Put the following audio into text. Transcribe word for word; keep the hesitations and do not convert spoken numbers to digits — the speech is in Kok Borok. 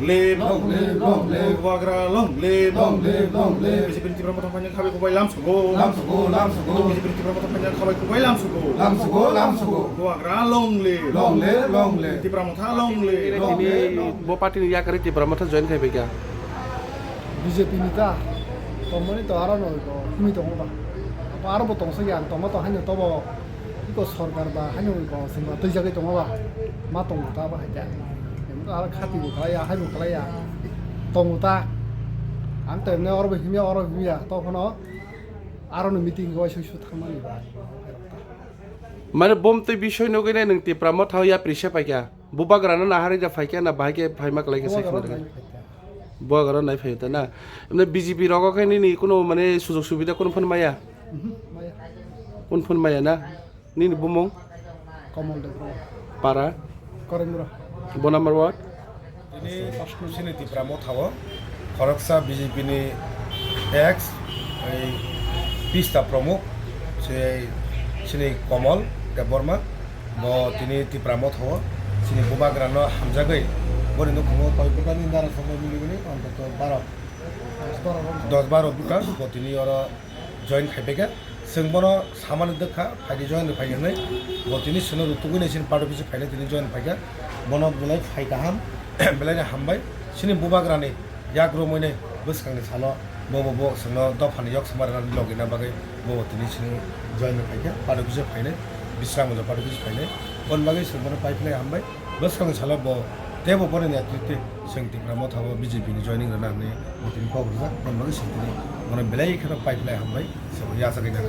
Live! Long live, long live! Bubagra long live! Long live, long live! B J P ni Tipra Motha phaina khabai kubai lam sugo. Lam sugo, lam sugo! B J P ni Tipra Motha phaina khabai kubai lam sugo. Lam sugo, lam sugo! Bubagra long live! Long live, long live! Tipra Motha long live! Long live, long live! Bo party ni yakarwi Tipra Motha join khai bai kha. B J P ni ta tongmani to aro no ko himi tongo ba. Abo aro bo tongsa ya ang tongma to haino tobo. Iko sorkar ba haino iko singba twijagwi tongo ba. Ma tongo ta ba haita. Em to aro khati bo khlaiya, hai bo khlaiya. Tongo ta. Ang to emne oro bo himya, oro himya. To phano aro no meeting go sui sui thangmani ba. Mane bom tei bisoi nugwi nai nwng Tipra Motha o yapri se paikha. Bubagra no naharwi da phaikha na bahai khe phaima kwlai khe sai khna rwgwi. Bubagra nai phaio ta na. Emne B J P rogo khe nini kuno mane sujog subida kuno phano maya? Mhm, maya. Kuno phano maya na? Nini bumung? Komol Debbarma. Para? Korimura. Bo number ward? Tini chini Tipra Motha o khoroksa B J P ni ex, ei, pista pramuk, se chini Komol Debbarma, bo tini Tipra Motha o chini bubagra no hamjagwi boni nukhumo koi bwtani nara songwi miligwini ontoto baro, dos baro bwta bo tini oro join khai paikha. Chwng bono samani dwkha, phaidi join rw phai hwnwi. Bo tini chwngno rutugwi nai chini party office phainai tini join phaikha. Bono belai phai kaham, belai no hambai. Chini bubagrani yak romwi nai bwskangni salo bo bo bo chwngno dophani yok sama rwna logina bagwi bo bo tini chini join rw phaikha. Party office phainai, Bisramganj party office phainai. Boni bagwi chwng bono pai phlai hambai. Bwskangni salo bo teibo boni netrite chwng Tipra Motha o B J P ni joining rwna hwnwi bo tini kok rwjak. Boni bagwi chwng tini bono belai kheno pai phlai hambai. Chwng yachagwi nang.